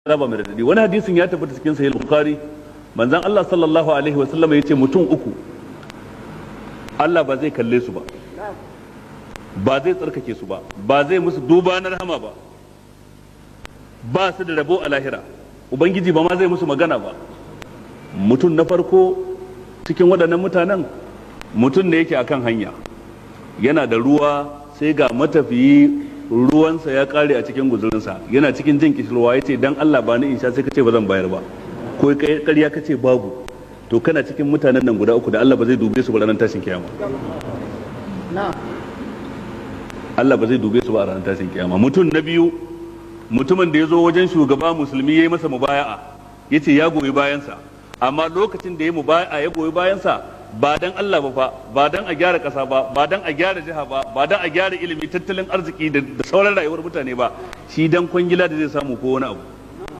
Azaba mai radadi. Wani hadisin ya tabbata cikin Sahih Bukhari, manzon Allah sallallahu alaihi wa sallam yace mutum uku Allah ba zai kalle su ba, ba zai tsarkake su ba, ba zai musu duba na rahama ba, ba su da rabo a lahira, ubangiji ba ma zai musu magana ba. Mutum na farko cikin waɗannan mutanen, mutum ne yake akan hanya, yana da ruwa, sai ga matafiyi ruwansa ya kare a cikin guzurinsa, yana cikin jin kishirwa, ya ce dan Allah ba ni in sha, sai ka ce ba zan bayar ba, ko ƙarya ka ce babu. To kana cikin mutanen nan guda uku da Allah ba zai dube su ba ranar tashin kiyama. Allah ba zai dube su ba a ranar tashin kiyama. Mutum na biyu, mutumin da ya zo wajen shugaba musulmi ya yi masa mubaya'a, ya ce ya goyi bayansa, amma lokacin da ya mubaya'a ya goyi bayansa ba dan Allah ba fa, ba dan a gyara ƙasa ba, ba dan a gyara jiha ba, ba dan a gyara ilimi, tattalin arziki da sauran rayuwar mutane ba, shi dan kwangila da zai samu ko wani abu.